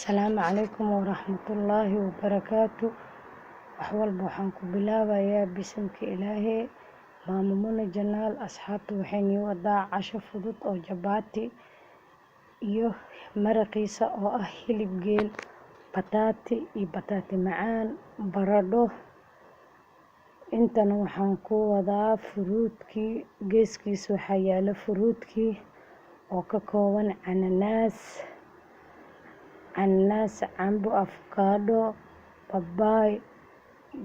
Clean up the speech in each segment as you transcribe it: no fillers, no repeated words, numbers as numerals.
Asalaamu calaykum waraxmatullaahi wabarakaatu. Wax walba waxaan ku bilaabayaa bisinka Ilaahay. Maama Muna Janaal, asxaabta, waxay nii wadaa casho fudud oo jabaati iyo maraqiisa oo ah hilib geel, bataati iyo bataati macaan, baradho. Intana waxaan ku wadaa furuudkii. Geeskiisa waxaa yaala furuudkii oo ka kooban cananaas, cambo, afakaadho, babaay.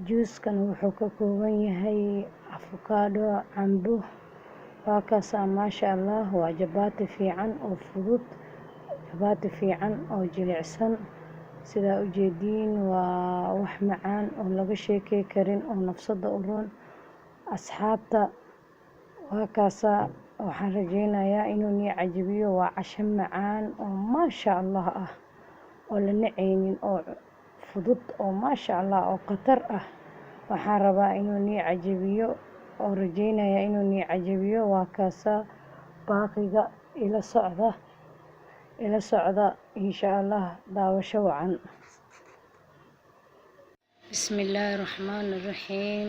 Juuskan wuxuu ka kooban yahay afakaadho, cambo. Waa kaasaa, maasha Allah. Waa jabaati fiican oo fudud, jabaati fiican oo jilicsan. Sidaa ujeediin, waa wax macaan oo laga sheekey karin oo nafsada u roon. Asxaabta, waa kaasaa. Waxaan rajeynayaa inuu nii cajabiyo. Waa casho macaan oo maasha Allah ah, oo la nacaynin, oo fudud, oo maasha Allah, oo khatar ah. Waxaan rabaa inuu nii cajabiyo oo rajeynayaa inuu nii cajabiyo. Waa kaasaa. Baaqiga ila socda, ila socda, insha Allah. Daawasho wacan. Bismillaahi raxmaani raxiim.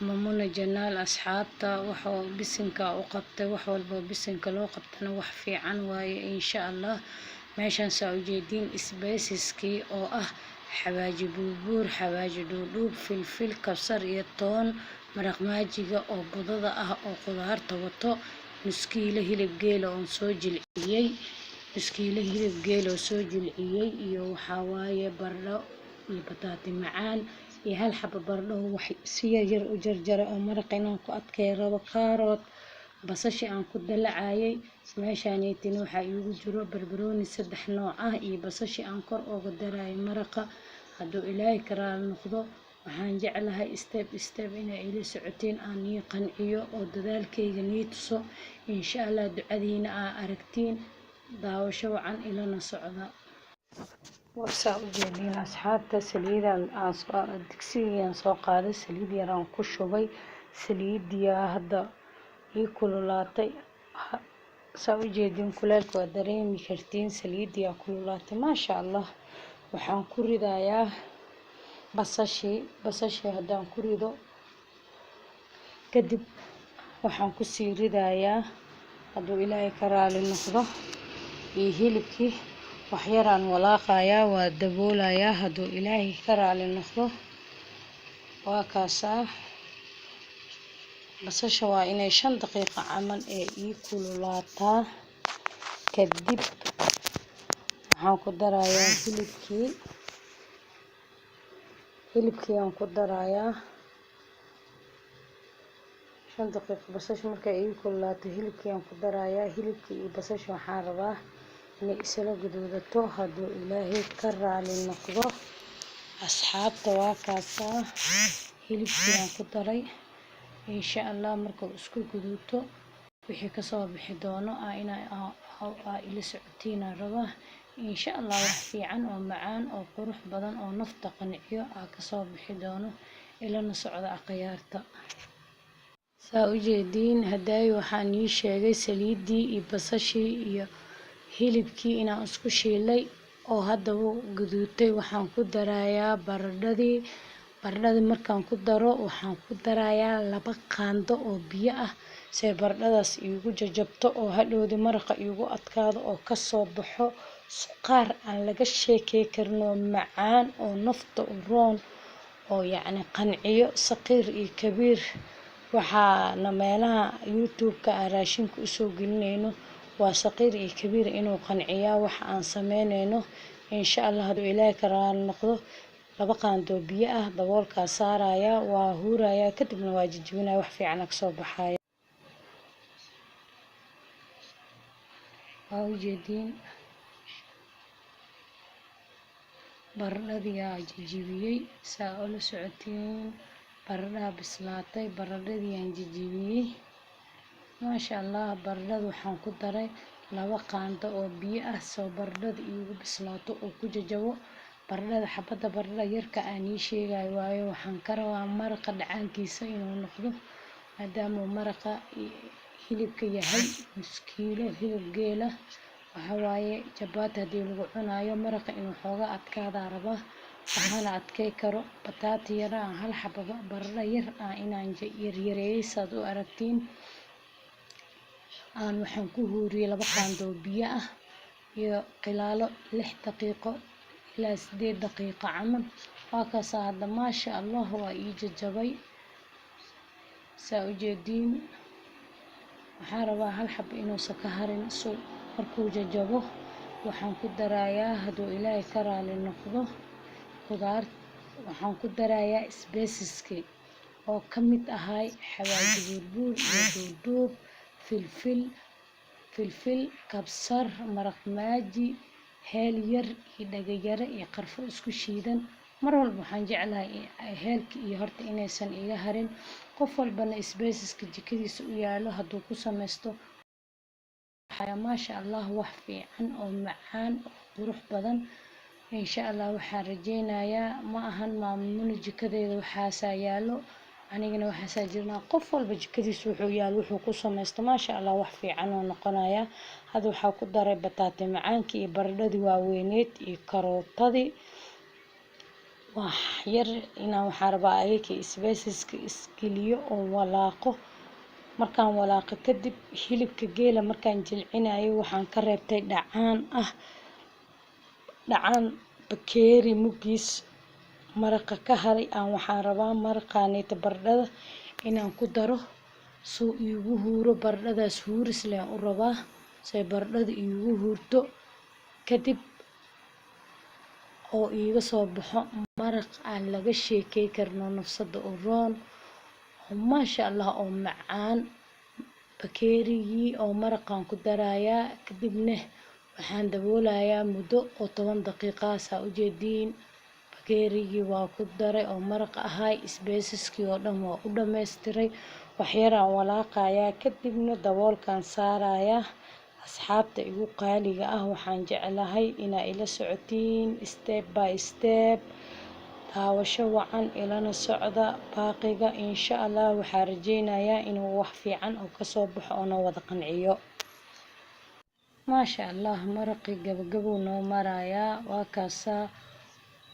Mamuna Janaal, asxaabta, waxa bisinka u qabtay, wax walba bisinka loo qabtana wax fiican waaye, insha Allah. Meeshaan saa ujeediin, spices-kii oo ah xawaaji buurbuur, xawaaji dhuudhuub, filfil, kabsar iyo toon, maraq maajiga oo budada ah oo qudaarta wato, nuskiilo hilib geela oon soo jilciyey, nuskiilo hilib geel oo soo jilciyey, iyo waxaa waaye baradho iyo bataati macaan iyo hal xabo baradho oo wax si yar yar u jarjaray oo maraqa inaan ku adkeeyo rabo, kaarood, basashii aan ku dalacayay. Meeshaaneytina waxaa iigu jiro barbarooni saddex nooc ah iyo basashii aan kor ooga darayay maraqa, hadduu Ilaahay ka raali noqdo. Waxaan jeclahay step step inay ila socotiin, aan nii qanciyo oo dadaalkayga nii tuso, insha Allah. Ducadiina aa aragtiin. Daawasho wacan, ilana socda. Saa ujeediin, asxaabta, saliidaan aan soo digsigiyaan soo qaaday, saliid yaraan ku shubay. Saliidiyaa hadda ii kululaatay. Saa ujeediin, kuleelka waa dareemi kartiin. Saliidiyaa kululaatay, maasha Allah. Waxaan ku ridayaa basashii. Basashii haddaan ku rido kadib, waxaan kusii ridayaa, hadduu Ilaahay ka raali noqdo, iyo hilibkii. Waxyaraan walaaqayaa, waa daboolayaa, hadduu Ilaahay ka raali noqdo. Waa kaasaa. Basasha waa inay 5 daqiiqo camal ee ii kululaataa. Kadib waxaan ku darayaa hilibkii. Hilibkii aan ku darayaa. 5 daqiiqo basasha markay ii kululaato, hilibkii aan ku darayaa. Hilibkii iyo basasha waxaan rabaa inay isla guduudato, hadduu Ilaahay ka raali noqdo. Asxaabta, waa kaasaa, hilibkii aan ku daray. Insha Allah, markuu isku guduuto, wixii kasoo bixi doono ina aa ila socotiinaan rabaa, insha Allah. Wax fiican oo macaan oo qurux badan oo nafta qanciyo aa kasoo bixi doono. Ilana socda, akhyaarta. Saa ujeediin, hadaayi waxaan ii sheegay saliidii iyo basashii iyo hilibkii inaan isku shiilay oo hadda wuu guduutay. Waxaan ku darayaa baradhadii. Baradhadii markaan ku daro, waxaan ku darayaa 2 qaando oo biyo ah, si ay baradhadaas iigu jajabto oo hadhowdi maraqa iigu adkaado oo kasoo baxo suqaar aan laga sheekey karin, oo macaan, oo nafta u roon, oo yacni qanciyo saqiir iyo kabiir. Waxaana meelaha YouTube-ka aan raashinka usoo gelinayno waa saqiir iyo kabiir inuu qanciyaa waxa aan sameynayno, insha Allah, hadduu Ilaahay ka raali noqdo. 2 qaando biyo ah, daboolkaa saaraya, waa huuraya, kadibna waa jijibinaya. Wax fiican kasoo baxaya. Waa ujeediin, baradhadii aa jijibiyey. Saa ula socotiin, baradhaha bislaatay, baradhadii aan jijibiyey, maasha Allah. Baradhada waxaan ku daray 2 qaando oo biyo ah, soo baradhada iigu bislaato oo ku jajabo. Baradhada, xabadda baradhada yarka aan ii sheegayo waayo, waxaan ka rabaa maraqa dhacaankiisa inuu noqdo, maadaama uu maraqa hilibka yahay nuskiilo hilib geela. Waxa waaye jabaati haddii lagu cunaayo maraqa inuu xoogaa adkaadaa rabaa. Waxaana adkay karo bataati yar aan hal xabo baradho yar ah inaan yaryareeyay saad u aragtiin. Aan waxaan ku huuriyay 2 qaando oo biyo ah iyo khilaalo 6 daqiiqo ilaa 8 daqiiqo camal. Waa kaas hadda maasha Allah waa ii jajabay. Saa u jeediin. Waxaan rabaa hal xabo inuusan ka harin so markuu jajabo waxaan ku darayaa hadduu Ilaahay ka raali noqdo khudaar. Waxaan ku darayaa spices-ki oo ka mid ahay xawaaji buurbuur iyo duuduub, filfil, kabsar, maraq maaji, heel yar iyo dhagayare iyo qarfo isku shiidan. Mar walba waxaan jeclahay heelka iyo horta inaysan iga harin. Qof walbana spices-ka jikadiisa u yaalo hadduu ku samaysto maasha Allah wax fiican oo macaan oo qurux badan. Insha Allah waxaan rajeynayaa ma ahan maamuna jikadeeda waxaasaa yaalo, anigana waxaasaa jirnaa. Qof walba jikadiisa wuxuu yaalo wuxuu ku samaysto maasha Allah wax fiican oo noqonaya. Hadda waxaa ku daray bataati macaankii iyo baradhadii waaweyneed iyo karootadii. Wax yar inaan waxaan rabaa ayaka spices-ka isgeliyo oo walaaqo. Markaan walaaqo kadib hilibka geela markaan jilcinayo waxaan ka reebtay dhacaan ah, dhacaan bakeeri muggiis maraqa ka haray aan waxaan rabaa maraqaaneyta baradhada inaan ku daro suu iigu huuro. Baradhadaas huuris leen u rabaa say baradhada iigu huurto kadib oo iiga soo baxo maraq aan laga sheekey karin oo nafsada u roon oo maasha Allah oo macaan. Bakeerigii oo maraqaan ku darayaa kadibna waxaan daboolayaa muddo oo 10 daqiiqo ah. Saa u jeediin bakeerigii waa ku daray oo maraq ahay, spices-kii oo dhan waa u dhammaystiray. Wax yaraan walaaqayaa kadibna daboolkaan saarayaa. Asxaabta igu qaaliga ah waxaan jeclahay inaa ila socotiin step by step. Daawasho wacan, ilana socda baaqiga insha Allah. Waxaa rajeynayaa inuu wax fiican oo kasoo baxo oo noo wada qanciyo. Maasha Allah maraqii gabagabuu noo marayaa. Waa kaasaa,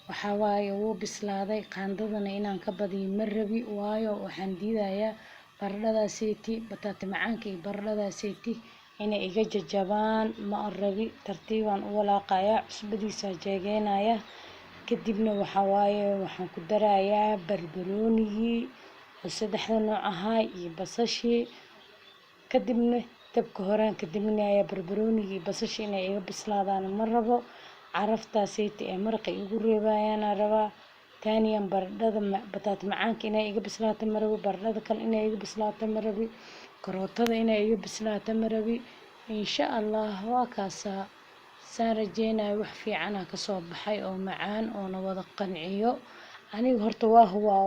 waxaa waaye wuu bislaaday. Qaandadana inaan ka badiyo ma rabi, waayo waxaan diidayaa baradhadaaseti, bataati macaanka iyo baradhadaaseti inay iga jajabaan ma rabi. Tartiibaan u walaaqayaa, cusbadiisa jeegeynaya. Kadibna waxaa waaye waxaan ku darayaa barbaroonigii oo saddexda nooc ahaa iyo basashii. Kadibna dabka horaan ka daminayaa. Barbaroonigii iyo basashii inay iga bislaadaan ma rabo. Caraftaaseti ee maraqa igu reebayaan rabaa. Taaniyan baradhada bataati macaanka inay iga bislaato ma rabi, baradhada kale inay iga bislaato ma rabi, karootada inay iga bislaato ma rabi. Insha Allah waa kaasaa saan rajeynayo wax fiican aa kasoo baxay oo macaan oona wada qanciyo. Aniga horta waa hubaa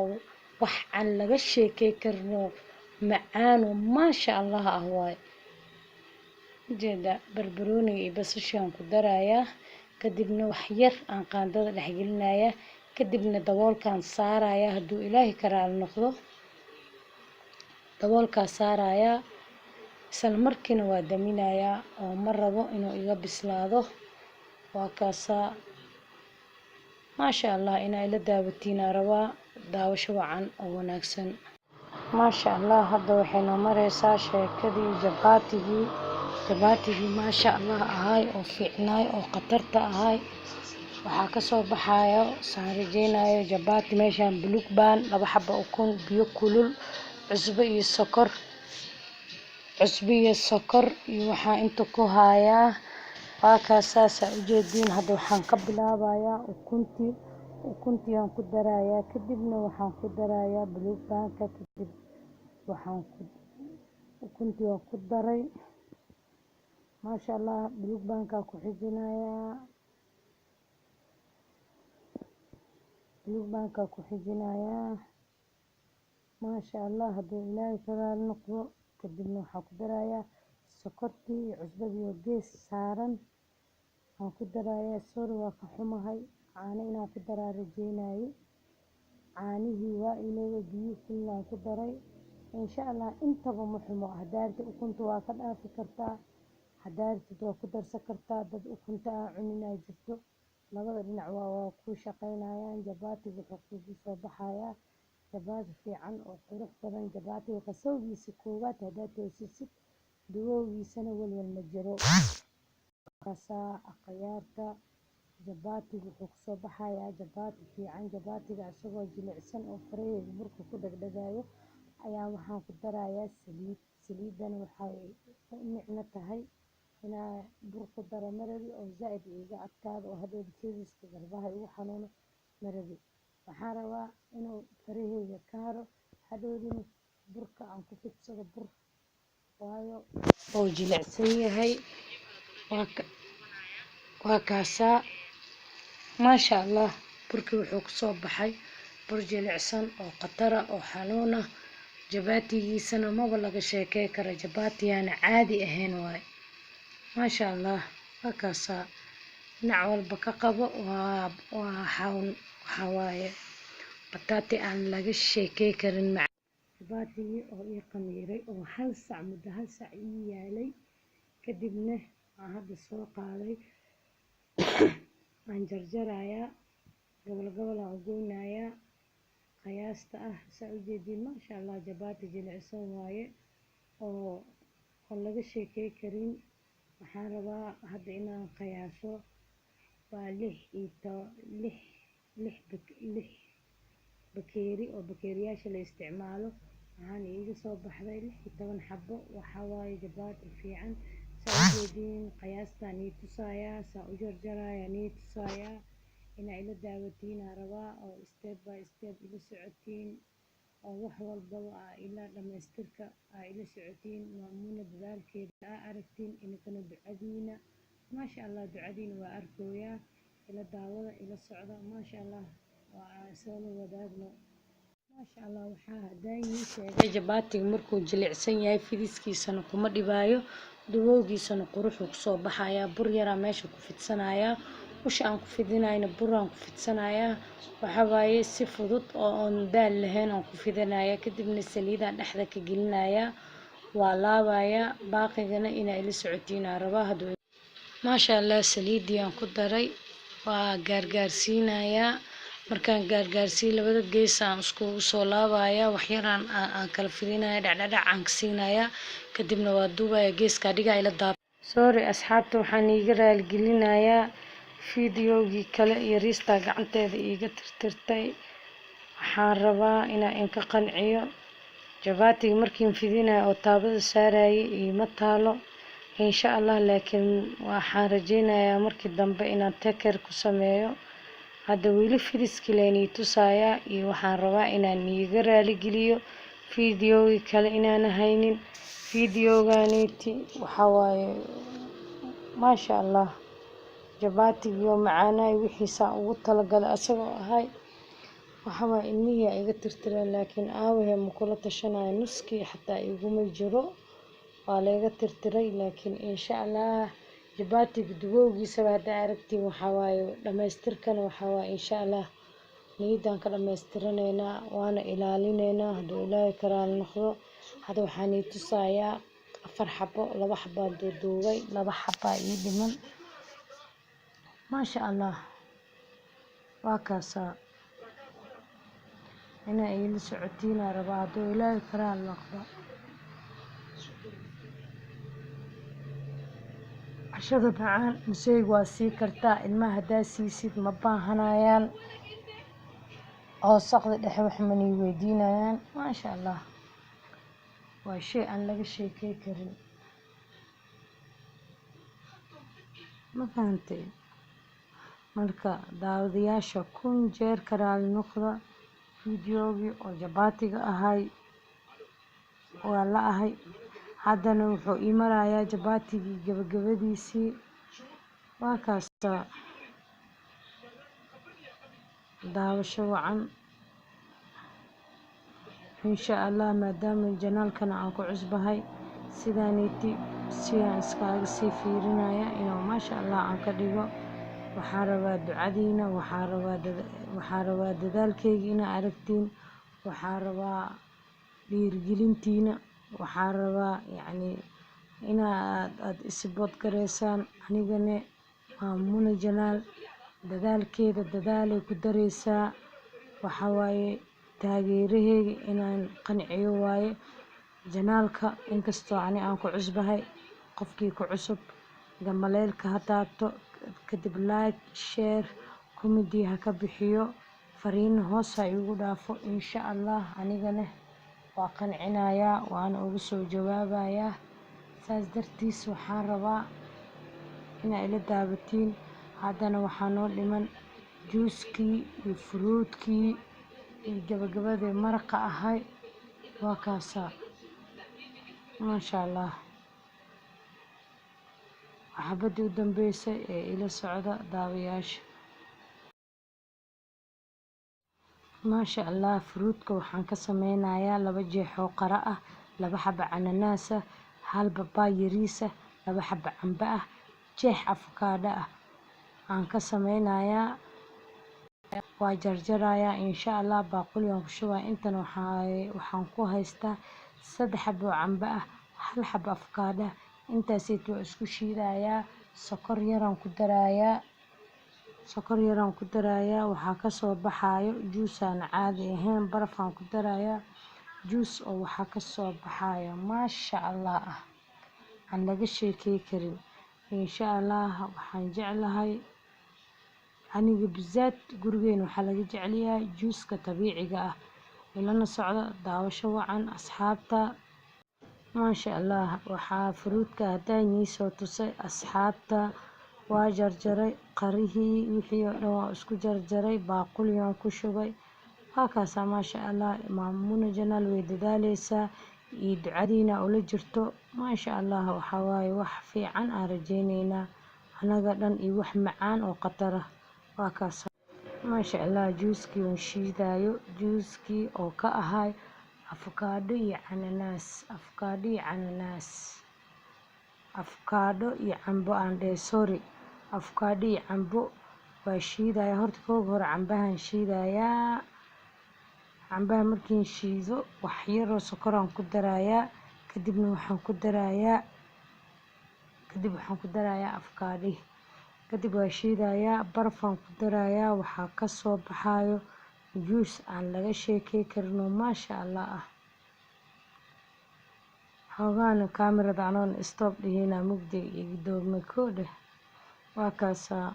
wax aan laga sheekey karin oo macaan oo maasha Allah ah waaye. Ujeeda barbarooniga iyo basashaan ku darayaa, kadibna wax yar aan qaandada dhex gelinayaa, kadibna daboolkaan saarayaa hadduu Ilaahay ka raali noqdo. Daboolkaa saarayaa, isla markiina waa daminayaa oo ma rabo inuu iga bislaado. Waa kaasaa maasha Allah inaa ila daawatiin aa rabaa. Daawasho wacan oo wanaagsan. Maasha Allah hadda waxay noo mareysaa sheekadii jabaatigii. Jabaatigii maasha Allah ahay oo fiicnaay oo khatarta ahay waxaa kasoo baxayo saan rajeynayo jabaati. Meeshaan Blue Band, 2 xabo ukun, biyo kulul, cusbo iyo sokor, cusbo iyo sokor iyo waxaan inta ku hayaa. Waa kaasaa saa ujeediin. Hadda waxaan ka bilaabayaa ukuntii. Ukuntii aan ku darayaa, kadibna waxaan ku darayaa Blue Band-ka. Kadib waxaan ku ukuntii waa ku daray maasha Allah. Blue Band-ka ku xijinayaa, Blue Band-ka ku xijinayaa maasha Allah hadduu Ilaahay ka raali noqdo. Kadibna waxaa ku darayaa sokortii iyo cusbadii oo gees saaran aan ku darayaa. Sorry, waa ka xumahay, caano inaan ku daraa rajeynayay, caanihii waa iloobay, biyo kulul aan ku daray. Insha Allah intaba ma xumo. Haddaa rabtid ukunta waa ka dhaafi kartaa. Haddaa rabtid waa ku darsan kartaa. Dad ukunta aa cunin aa jirto. Labada dhinac waa ku shaqeynayaan. Jabaatiga wuxuu kugu soo baxayaa jabaati fiican oo qurux badan. Jabaatiga qasowgiisa koowaad haddaad toosisid, duwowgiisana walwal ma jiro. Kaasaa akhyaarta, jabaatiga wuxuu kusoo baxayaa jabaati fiican. Jabaatiga isagoo jilicsan oo faraheyga burka ku dhegdhegayo ayaa waxaan ku darayaa saliid. Saliidana waxay u micno tahay inaa bur ku daro ma rabi oo zaaid iiga adkaado oo hadhow fidiska garbaha igu xanuuno ma rabi. Waxaan rabaa inuu faraheyga ka haro, hadhowdina burka aan ku fidsado bur, waayo oo jilicsan yahay. Waa kaasaa, maasha Allah. Burkii wuxuu kusoo baxay bur jilicsan oo khatara oo xanuun ah. Jabaatigiisana maba laga sheekey karo, jabaatiyaana caadi ahayn waay. Maasha Allah, waa kaasaa. Dhinac walba ka qabo. Waa waxaa waaye bataati aan laga sheekey karin. Jabaatigii oo ii qamiiray oo hal sac, muddo hal sac ii yaalay kadibna aan hadda soo qaaday, aan jarjarayaa, gobol gobol aan u goynayaa qiyaasta ah. Saa u jeediin, maasha Allah, jabaati jilicsan waaye oo laga sheekey karin. Waxaan rabaa hadda inaan qiyaaso. Waa lix iyo to lix lix lix bakeeri oo bakeeriyaasha la isticmaalo. Waxaana iiga soo baxday 16 xabo. Waxaa waaye jabaati fiican. Saa u jeediin, qiyaastaan ii tusayaa, saa u jarjaraya nii tusayaa. Inaa ila daawatiin aa rabaa oo step by step ila socotiin oo wax walbaba aa ilaa dhamaystirka aa ila socotiin. Maamuna dadaalkeeda aa aragtiin, ininkana ducadiina, maasha Allah, ducadiina waa arkooyaa. Ila daawada, ila socda. Maasha Allah, waa isla wadaagno. Maasha Allah, waxaa hadaa ii sheegay, jabaatiga markuu jilicsan yahay fidiskiisana kuma dhibaayo, duwowgiisana quruxuu kusoo baxayaa. Bur yaraa meesha ku fidsanayaa, usha aan ku fidinayna buraan ku fidsanayaa. Waxa waaye si fudud oo oon daal lahayn aan ku fidinaya. Kadibna saliidaan dhexda ka gelinayaa, waa laabayaa. Baaqigana inaa ila socotiin aa rabaa hadduu. Maasha Allah, saliidii aan ku daray, waa gaargaarsiinayaa. Markaan gaargaarsiiyo, labada gees aan iskugu soo laabayaa, waxyaraan aan kala fidinaya, dhacdhadhac aan ka siinayaa. Kadibna waa duubaya, geeskaa dhigaa. Ila daab. Sorry asxaabta, waxaan iiga raaligelinayaa fideogii kale iyo riistaa gacanteeda iiga tirtirtay. Waxaan rabaa inaan inka qanciyo. Jabaatiga markiin fidinayo oo taabada saarayay iima taalo, insha Allah, laakiin waxaan rajeynayaa markii dambe inaan taker ku sameeyo. Hadda weli fidiskii laynii tusayaa iyo waxaan rabaa inaan iiga raaligeliyo fideogii kale inaana haynin. Fideoganiti waxaa waaye, maasha Allah, jabaatigii oo macaanaay wixiisaan ugu talagalay asagoo ahay. Waxa waaye ilmihii aa iga tirtireen, laakiin aawahe ma kula tashanayo, nuskii xataa iguma jiro, waa layga tirtiray. Laakiin insha Allah, jabaatiga duwowgiisaba haddaa aragtiin, waxaa waaye dhamaystirkana. Waxaa waaye insha Allah niyadaan ka dhamaystiranaynaa, waana ilaalinaynaa hadduu Ilaahay ka raali noqdo. Hadda waxaan ii tusayaa afar xabo. Laba xabaan duuduubay, laba xabaa ii dhiman. Maasha Allah, waa kaasaa. Inaa iila socotiinaa rabaa hadduu Ilaahay ka raali noqdo. Cashada macaan museyga waa sii kartaa ilmaha. Haddaa siisid ma baahanayaan oo saqdi dhexe wax manii weydiinayaan. Maasha Allah, waa shay aan laga sheekey karin. Ma fahantay? Marka daawadayaasha, kun jeer ka raali noqda. Fideogii oo jabaatiga ahay waa la ahay. Haddana wuxuu ii marayaa jabaatigii gabagabadiisii. Waa kaasaa. Daawasho wacan, insha Allah. Maadaama channelkana aan ku cusbahay, sidaaniiti sidaan iskaaga sii fiirinaya inuu maasha Allah aan ka dhigo. Waxaa rabaa ducadiina, waxaa rabaa dadaalkeyga inaa aragtiin, waxaa rabaa dhiirigelintiina, waxaa rabaa yacni Inaad aad i support gareysaan. Anigana waa Muna Janaal, dadaalkeeda dadaalay ku dareysaa. Waxaa waaye taageeraheyga inaan qanciyo waaye channelka. Inkastoo ani aan ku cusbahay, qofkii ku cusub gambaleelka ha taabto, kadib like, share, comment ha ka bixiyo, fariin hoos ha igu dhaafo. Insha Allah anigana waa qancinayaa, waana ugu soo jawaabayaa. Saas dartiis waxaan rabaa inaa ila daawatiin. Haddana waxaa noo dhiman juuskii iyo fruitkii iyo gabagabadii maraqa ahay. Waa kaasaa, maasha Allah, xabadii u dambeysay ee ila socda daawayaasha. Maasha Allah, fruitka waxaan ka sameynayaa 2 jeex oo qara ah, 2 xabo cananaas ah, 1 babaay yariis ah, 2 xabo cambe ah, jeex afakaadho ah aan ka sameynayaa. Waa jarjarayaa, insha Allah, baaquligan ku shubaya. Intan waxaan ku haystaa 3 xabo cambe ah, 1 xabo afakaadho ah. Intaasayt waa isku shiidayaa, sokor yaraan ku darayaa, sokor yaraan ku darayaa. Waxaa kasoo baxaayo juus aan caadi ahayn. Barafaan ku darayaa, juus oo waxaa kasoo baxaayo maasha Allah ah, aan laga sheekey karin. Insha Allah waxaan jeclahay aniga bizaad, gurigeena waxaa laga jecelyahay juuska dabiiciga ah. Ilana socda, daawasho wacan, asxaabta. Maasha Allah, waxaa fruitka haddaan iisoo tusay, asxaabta. Waa jarjaray qarihii, wixii oo dhan waa isku jarjaray, baaquligan ku shubay. Waa kaasaa, maasha Allah. Maamuna Janaal way dadaaleysaa iyo ducadiina ula jirto. Maasha Allah, waxaa waaye wax fiican aan rajeyneynaa anaga dhan iyo wax macaan oo khatar ah. Waa kaasa, maasha Allah, juuskii oon shiidaayo, juuskii oo ka ahay afakaadho iyo cananaas, afakaadho iyo cananaas, afakaadho iyo cambo aan dhehe, sorry, afakaadho iyo cambo waa shiidaya. Horta kooga hore cambahan shiidayaa. Cambaha markiin shiido, wax yaroo sokoraan ku darayaa. Kadibna waxaan ku darayaa, kadib waxaan ku darayaa afakaadhihi. Kadib waa shiidayaa, barafaan ku darayaa. Waxaa kasoo baxayo juus aan laga sheekey karin oo maasha Allah ah. Xoogaana kaamirada anoon stop dhihina mugdiga iga doobmay koo dheh. Waa kaasaa,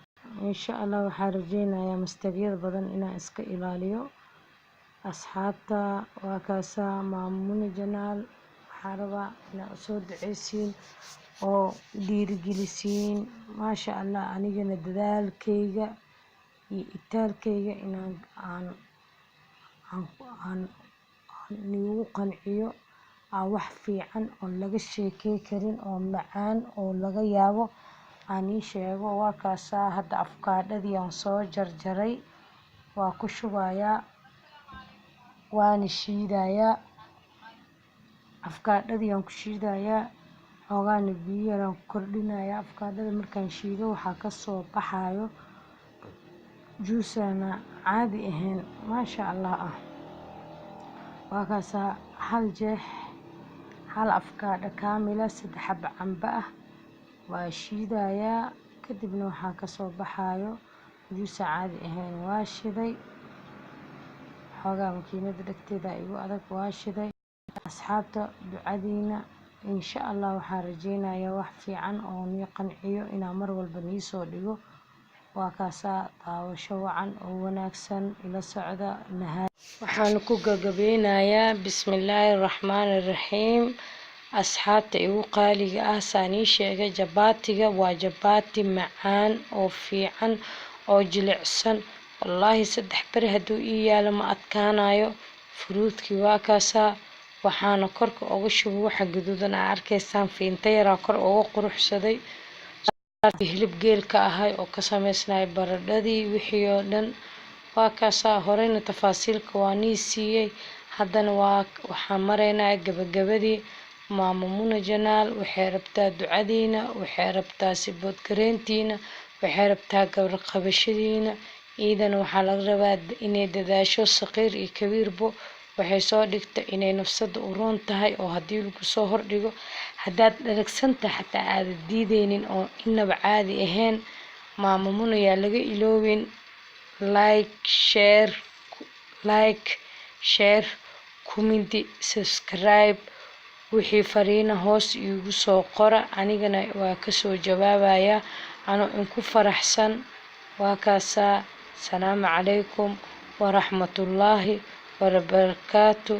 insha Allah. Waxaan rajeynayaa mistakyada badan inaan iska ilaaliyo, asxaabta. Waa kaasaa Maamuna Janaal. Waxaan rabaa inaad usoo duceysiin oo dhiirigelisiin. Maasha Allah, anigana dadaalkeyga iyo itaalkeyga inaan aan aan aan niigu qanciyo, aan wax fiican oon laga sheekey karin oo macaan oo laga yaabo aan ii sheego. Waa kaasaa, hadda afkaadhadii aan soo jarjaray waa ku shubayaa, waana shiidayaa. Afkaadhadii aan ku shiidayaa, xoogaana biyo yaraan ku kordhinayaa. Afkaadhada markaan shiido, waxaa kasoo baxayo juus aan caadi ahayn, maasha Allah ah. Waa kaasaa, 1 jeex, 1 afkaadho kaamila, 3 xabo cambe ah waa shiidayaa. Kadibna waxaa kasoo baxayo juus aan caadi ahayn. Waa shiday xoogaa, makiinada dhegteeda igu adag. Waa shiday, asxaabta. Ducadiina, insha Allah, waxaan rajeynayaa wax fiican oo nii qanciyo inaan mar walba nii soo dhigo. Waa kaasaa, daawasho wacan oo wanaagsan, ila socda. Waxaan ku gabagabeynayaa bismillaahi raxmaani raxiim. Asxaabta igu qaaliga ah, saan ii sheegay, jabaatiga waa jabaati macaan oo fiican oo jilicsan. Wallaahi 3 beri hadduu ii yaalo ma adkaanayo. Fruitkii waa kaasaa. Waxaana korka uga shubay waxa gaduudan aa arkaysaan, fiinta yaraa kor uga quruxsaday, hilib geelka ahay oo ka sameysnay baradhadii, wixii oo dhan. Waa kaasaa. Horeyna tafaasiilka waa nii siiyey, haddana waa waxaan maraynaa gabagabadii. Maamo Muna Janaal waxay rabtaa ducadiina, waxay rabtaa support gareyntiina, waxay rabtaa gabar qabashadiina. Iidana waxaa laga rabaa inay dadaasho, saqiir iyo kabiirbo. Waxay soo dhigtay inay nafsada u roon tahay, oo haddii lagu soo hordhigo haddaad dharagsantahay xataa aada diideynin oo inaba caadi ahayn. Maama Muna yaa laga iloobin. Like, share, like, share, comment, subscribe. Wixii fariina hoos iigu soo qora, anigana waa kasoo jawaabaya anoo inku faraxsan. Waa kaasaa. Salaamu calaykum waraxmatullaahi wabarakaatu.